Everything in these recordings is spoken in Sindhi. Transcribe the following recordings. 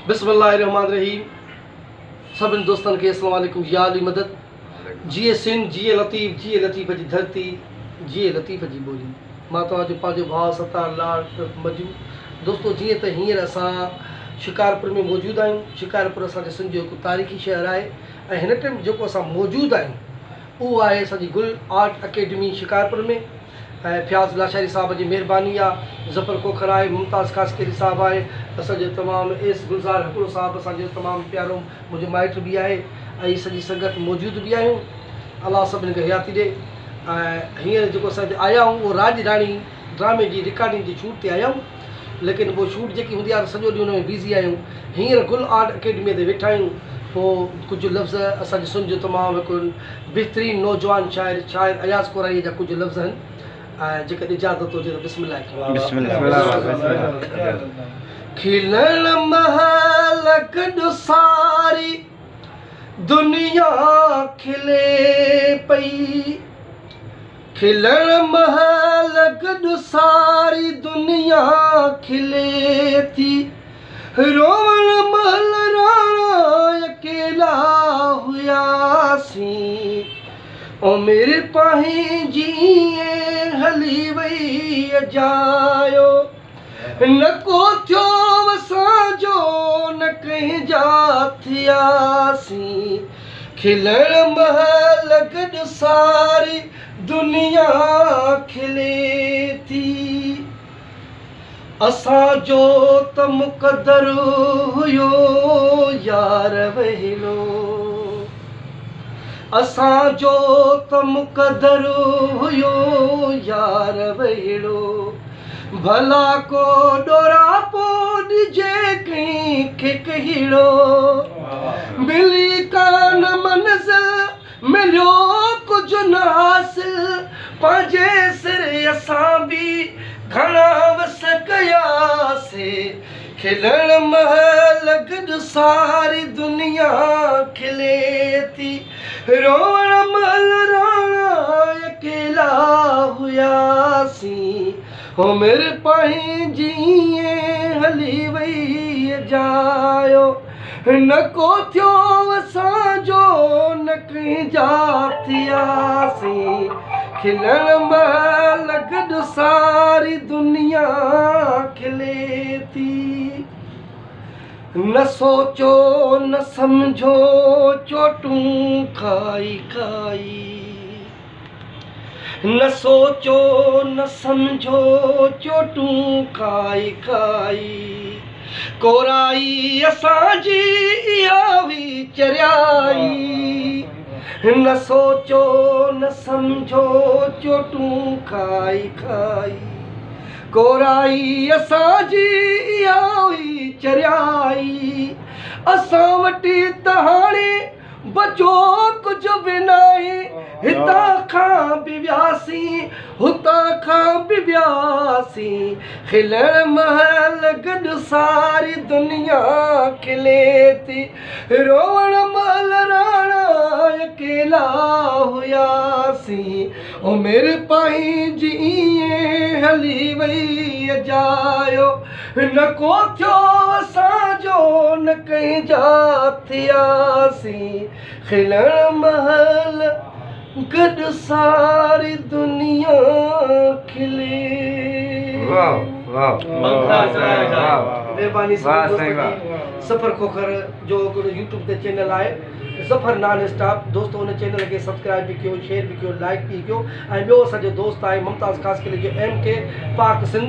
بسم الله الرحمٰن الرحيم سڀني دوستن کي اسلام عليڪم يا علي مدد جيئي سنڌ جيئي لطيف جيئي لطيف جي ڌرتي جيئي لطيف جي ٻولي مان توهان جو پنهنجو ڀاء ستار لاڙ مجو دوستو جيئن ته هينئر اسان شڪارپور ۾ موجود آهيون شڪارپور اسان جي سنڌ جو هڪ تاريخي شهر آهي ۽ هن ٽيم جيڪو اسان موجود آهيون اهو آهي اسان جي گل آرٽ اڪيڊمي شڪارپور ۾ ۽ فياض لاشاري صاحب جي مهرباني آ ظفر کوکر آهي ممتاز خاصخيلي صاحب آهي اسان جو تمام ايس گلزار هڪڙو صاحب اسان جو تمام پيارو منهنجو مائٽ به آهي ۽ سڄي سنگت موجود به آهيون الله سڀني کي حياتي ڏي ۽ هينئر جيڪو اسان هتي آيا آهيون اهو راڄ راڻي ڊرامي جي رڪارڊنگ جي شوٽ تي آيا آهيون ليڪن پوء شوٽ جيڪي هوندي آهي ته سڄو ڏينهن ان ۾ بيزي آهيون. هينئر گل آرٽ اڪيڊميء تي ويٺا آهيون. پوء ڪجهه لفظ اسان جي سنڌ جو تمام هڪ بهترين نوجوان شاعر شاعر اياز ڪورائيء جا ڪجهه لفظ آهن ۽ جيڪڏهن اجازت هجي ته بسم الله ڪيون. بسم الله. کلڻ مهل گڏ ساري دنيا کلي پئي. کلڻ مهل گڏ ساري دنيا کلي ٿي، روئڻ مهل راڻا اڪيلا هياسين، عمر پنهنجي ائين هلي وئي اجايو، نه ڪو ٿيو اسان جو نه ڪنهن جا ٿياسين، کلڻ مهل گڏ ساري دنيا کلي ٿي. اسان جو ته مقدر هيو يار وهلو، اسان جو ته مقدر هيو يار وهلو. ڀلا ڪو ڏوراپو ڏجي ڪنهن کي ڪهڙو، ملي ڪانه منزل مليو ڪجهه نه حاصل، پنهنجي سر اسان به گهڻا وس ڪياسي، کلڻ مهل گڏ ساري دنيا کلي ٿي. روئڻ مهل راڻا اڪيلا هياسين، عمر پنهنجي ائين هلي وئي اجايو، نه ڪو ٿيو اسان جو نه ڪنهن جا ٿياسين، کلڻ مهل گڏ ساري دنيا کلي ٿي. نه سوچو نه سمجهو چوٽون کائي کائي، نه سوچو نه سمجهو چوٽون کائي کائي، ڪورائي اسان جي اها هئي چريائي، نه سوچو نه سمجهو چوٽون کائي کائي. ڪورائي اسان جي اها هئي چريائي، اسان وٽ ته هاڻي بچو ڪجهه به ناهي، هتان کان به وياسين هتان کان به وياسين، کلڻ مهل گڏ ساري دنيا کلي ٿي، روئڻ مهل راڻا اڪيلا هياسين. عمر پنهنجي ائين هلي وئي اجايو، نه ڪو ٿيو اسان جو نه ڪنهن جا ٿياسين، کلڻ مهل گڏ ساري دنيا کلي. مهرباني سڀني دوستن جي. ظفر کوکر جو هڪڙو يوٽيوب تي چينل آهي. ظفر نان اسٽاپ دوستو ان چينل کي سبسڪرائب به ڪيو شيئر به ڪيو لائيڪ به ڪيو ۽ ٻيو اسان جو دوست آهي ممتاز خاصخيلي جو ايم ڪي پاڪ سنڌ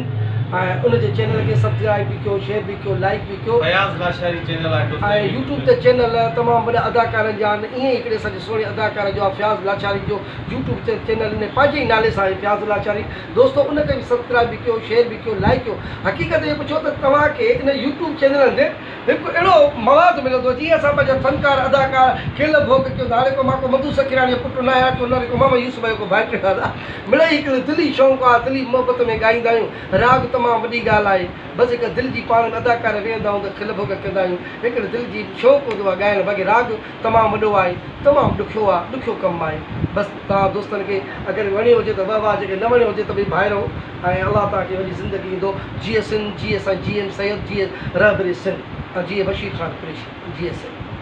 ۽ ان جي چينل کي سبسڪرائب به ڪيو شيئر به ڪيو لائيڪ به ڪيو فياض لاشاري چينل آهي دوستو ۽ يوٽيوب تي چينل تمام وڏا اداڪارن جا آهن ائين ئي هڪڙي اسان جي سهڻي اداڪار جو آهي فياض لاشاري جو يوٽيوب تي چينل ان پنهنجي ئي نالي سان آهي فياض لاشاري دوستو ان کي به سبسڪرائب به ڪيو شيئر به ڪيو لائيڪ ڪيو حقيقت اهو پڇو ته توهان کي ان يوٽيوب چينلن تي هڪ اهڙو مواد ملندو جيئن اسان پنهنجا فنڪار اداڪار کيل ڀوڳ ڪيون ٿا هاڻي ڪو مان ڪو مڌو سکيراڻي جو پٽ نه آهيان ڪو نه وري ڪو ماما يوسف جو ڪو ڀائٽيو آهيان مڙئي هڪڙي دلي شوق آهي دلي محبت ۾ ڳائيندا آهيون راڳ تمام وڏي ڳالهه آهي بس هڪ دل جي پاڻ ۾ اداڪار ويهندا آهيون ته کل ڀوڳ ڪندا آهيون هڪڙي دل جي شوق هوندو آهي ڳائڻ باقي راڳ تمام وڏو آهي تمام ڏکيو آهي ڏکيو ڪم آهي بس توهان دوستن کي اگر وڻيو هجي ته واه واه جيڪي نه وڻيو هجي ته به ڀائرو ۽ الله توهان کي وڏي زندگي ڏيندو جيئي سنڌ جيئي سائين جي ايم سيد جيئي رهبري سنڌ. ۽ جيئي بشير خان قريشي جيئي سنڌ.